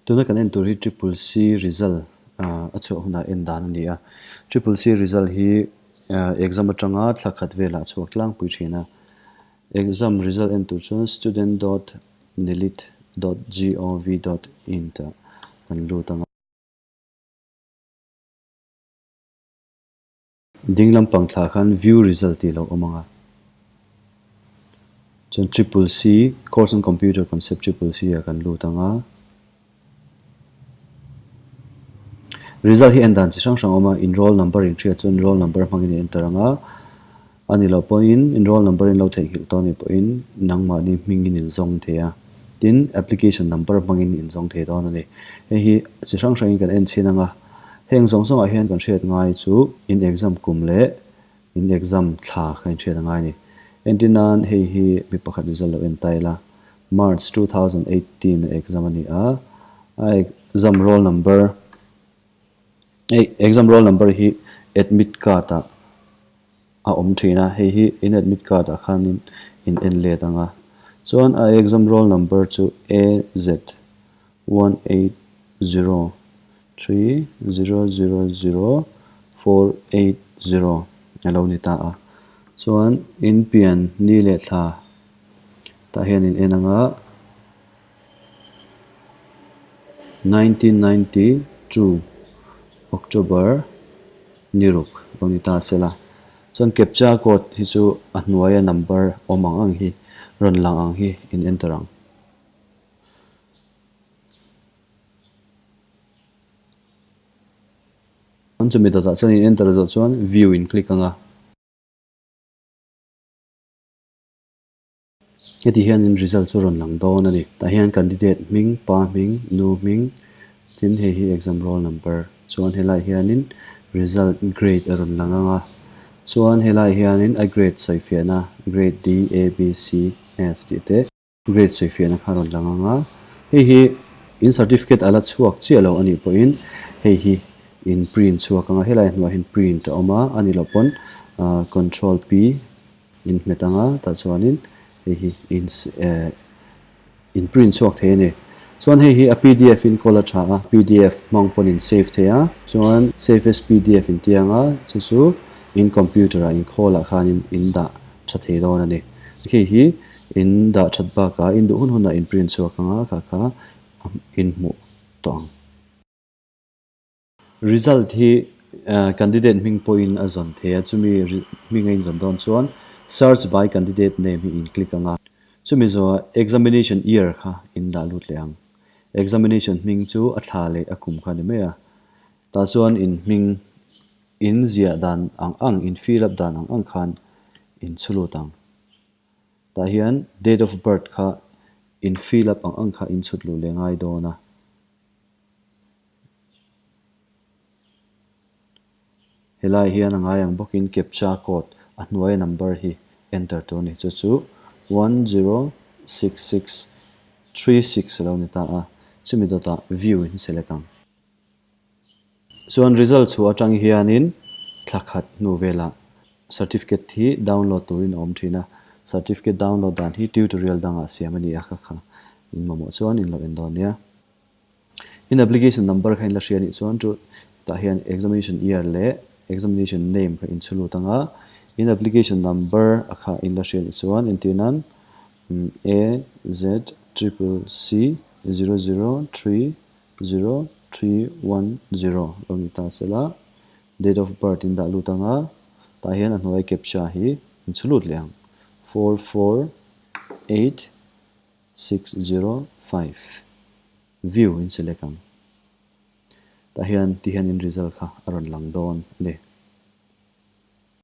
Tuna kan en tur hi Triple C result a chhuah hunah en dan a ni a. Triple C result hi exam atanga thla khat velah a chhuak tlangpui thin a. Exam result en tur chuan student dot nilit dot gov dot in tah kan lut ang a. Ding lampang thla khan view result tih lo awm ang a. Chuan triple C, course on computer concept triple C ah kan lut ang a. Result hi en dan chi hrang hrang a awm a, in roll number in hriat chuan roll number hmangin i enter ang a. A ni loh pawhin in roll number in lo theihnghilh tawh a nih pawhin nangmahni hmingin in zawng thei a. Tin, application number hmangin in zawng thei dawn a ni. Hei hi chi hrang hrangin kan en chhin ang a. Heng zawng zawngah hian kan hriat ngai chu in exam kum leh in exam thla kha in hriat a ngai a ni. Entir nan hei hi mi pakhat result lo en ta ila, March 2018 a exam a ni a, a exam roll number hei exam roll number hi admit card ah a awm thin a, hei hi in admit card ah khanin in en let ang a, chuan a exam roll number chu AZ 180 3000 480 a lo ni ta a. Chuan in pian ni leh thla tah hian in en ang a, 1992 October ni ruk a lo ni ta a sela. Chuan captcha code hi chu a hnuaia number awm ang ang hi rawn lang ang hi in enter ang. An chumi dawtah chuan in enter zawh chuan view in click ang a. Heti hianin result chu rawn lang dawn a ni. Tah hian candidate hming, pa hming, nu hming, tin hei hi exam roll number chuan helaiah hianin result grade a rawn lang ang a. Chuan helaiah hianin a grade sawifiahna grade D, A, B, C, F tih te. Grade sawifiahna kha rawn lang ang a, hei hi in certificate a la chhuak chiah lo a nih pawhin hei hi in print chhuak ang a, helai hnuaiah hian print a awm a, a nih loh pawn control P in hmet ang a, tah chuanin hei hi in in print chhuak thei a ni. Chuan hei hi a pdf in kawl a tha a, pdf hmang pawn in save thei a, chuan save as pdf in ti ang a, chu chu in computer ah in khawl ah khanin in dah tha thei dawn a ni. Hei hi in dah that bakah in duh hun hunah in print chhuak ang a, kha kha in hmuh tawh ang. Result hi candidate hming pawhin a zawn thei a, chumi hming a inzawn dawn chuan search by candidate name hi in click ang a, chumi zawhah examination year kha in dah lut leh ang. Examination hming chu a thla leh a kum kha a ni mai a, tah chuan in hming in ziah dan ang ang, in fill up dan ang ang khan in chhu lut ang. Tah hian date of birth kha in fill up ang ang kha in chhut luh leh ngai dawn a. Helai hian a ngai ang bawkin captcha code a hnuaia number hi enter tur a ni. Chu chu 106636 a lo ni ta a, chumi dawtah view in select ang. Chuan result chhuah atang hianin thla khat hnu velah certificate hi download turin a awm thin a, certificate download dan hi tutorial dangah siam a ni a kha kha in mamawh chuan in lo en dawn nia. In application number kha in la hria anih chuan chu tah hian examination year leh examination name kha in chhu lut ang a, in application number a kha in la hria anih chuan entir nan A Z triple C 003 0310 lo ni ta sela, date of birth in dah lut ang a, tah hian a hnuai captcha hi in chhu lut leh ang, 448605 view in select ang, tah hian ti hian in result kha a rawn lang dawn a ni.